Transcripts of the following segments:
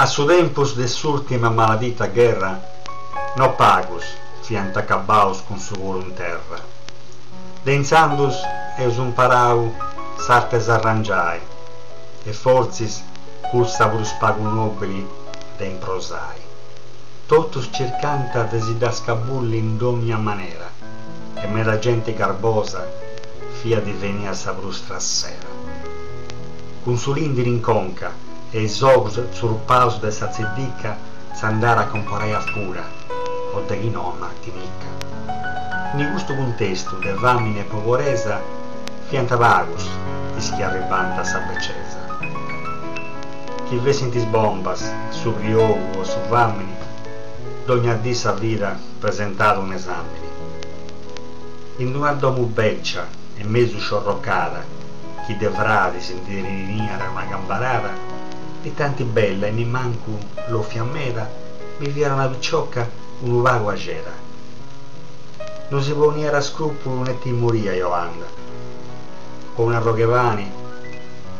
A su tempus de s'ùrtima maladita gherra no pagus fiant acabaus cun su culu in terra. De intzandus eus imparau s'arte 'e s'arrangiai e fortzis cussa prus pagu nòbili de improsai. Totus circànt de si dda scabulli in dònnia manera e meda genti garbosa fiat divenia sa prus trassera. Cun su lìndiri in conca e is ogus tzurpaus de sa tziddica s'andàt a comporai a fura o deghinò a martinica. In custu cuntestu de fàmini e poboresa fiant pagus is chi arribànt a sa becesa. Chi fessint is bombas, su priogu o su fàmini, dogna dì sa vida presentàt un'esàmini. In d'una domu bècia e mesu sciorrocada, chi de fradis ndi teniat una cambarada, ni tanti bella e nimancu lòfia meda, biviat una picioca unu pagu axeda. No si poniat scrùpulu ne timoria Jolanda, po un'arrogh'e pani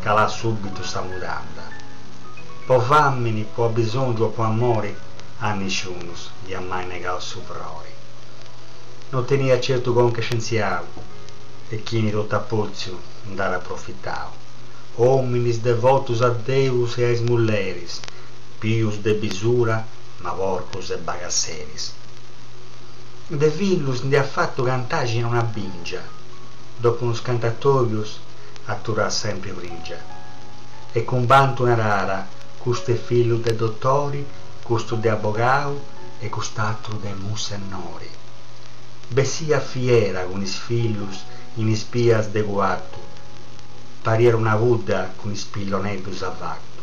calàt subitu sa mudanda. Po fàmini, po abisòngiu o po amori, a nisciunus iat mai negau su frori. No teniat certu conch'e scientziau e chini totu at potziu nd'at aprofitau. Ominis devotus a Deus e a is mulleris, pius de bisura ma porcus e bagasseris. De fillus nd'iat fatu cant'àxina una bìngia, dopu unus cantu atobius aturat sempri prìngia. E cun bantu naràt, custu est fillu de dotori, custu de abogau e cust'atru de munsennori. Bessiat fiera cun is fillus in is bias de Cuartu, pariat una pudda cun is pilloneddus avatu.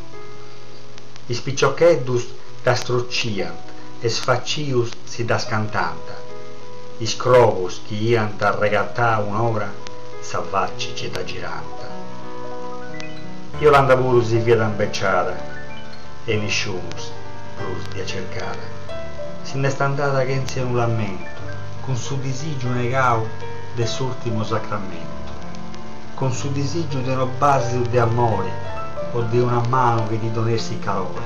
Is piciocheddus dda strociant e sfacius si dda scantànt. Is crobus chi iant arregatau un'ora sa faci ci dda girànt. Jolanda puru si fiat imbeciada e nisciunus prus dd'iat circada. Si nd'est andada chentza 'e unu lamentu, cun su disìgiu negau de s'ùrtimu sacramentu, cun su disìgiu de unu bàsidu de amori o de una manu chi ddi donessit calori.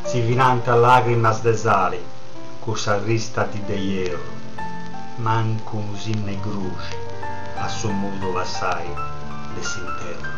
Si finant làgrimas de sali cussa trista dì de ierru, mancu unu sinnu 'e gruxi a su mudu passai de s'interru.